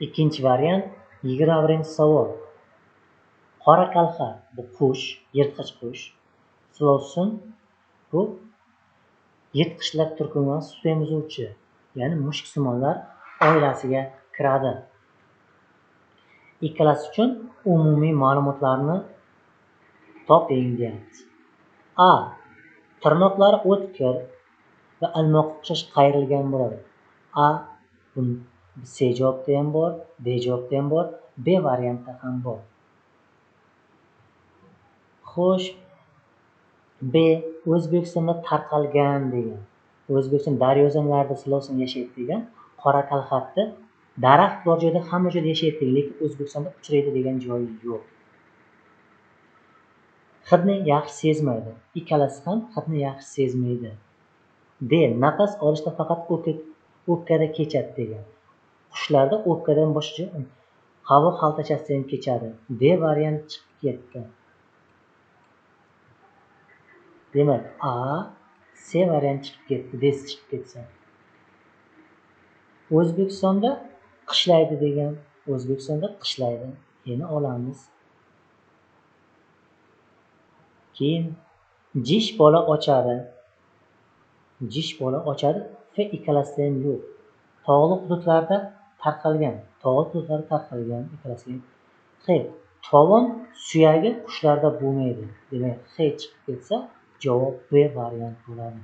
Ikkinchi variant 21-savol. Qora kalxa bu qush, yirtqich qush. Silovsin bu yirtqichlar turkumidan sut emizuvchi, ya'ni mushuksimonlar oilasiga kiradi. Ikkalasi uchun umumiy ma'lumotlarni toping deyapti. A. Tirnoqlari o'tkir va ilmoqqa o'xshash qayrilgan bo'ladi. A. C javobda ham bor, D javobda ham bor, B variantda ham bor. Xo'sh, B O'zbekistonda tarqalgan degan. O'zbekiston daryozanlarda silovsin yashaydi degan. Qora kalxatni daraxt bor joyda hamma joyda yashaydi degan, lekin O'zbekistonda uchraydi degan joyi yo'q. Hidni yaxshi sezmaydi. Ikkalasi ham hidni yaxshi sezmaydi. D. Nafas olishda faqat o'pkada kechadi degan. Qushlarda o'pkadan boshqa havo xaltachasida ham kechadi. D variant chiqib ketdi. Demak, A, C variant chiqib ketdi, D chiqib ketsa. O'zbekistonda qishlaydi degan. O'zbekistonda qishlaydi. Endi olamiz. Keyin jish bola ochadi. Jish bola ochadi. F ikkalasida ham yo'q. Tog'li hududlarda tarqalgan. Tog'li hududlarda tarqalgan ikkalasi ham. X. Tovon suyagi qushlarda bo'lmaydi. Demak, X chiqib ketsa, javob B variant bo'ladi.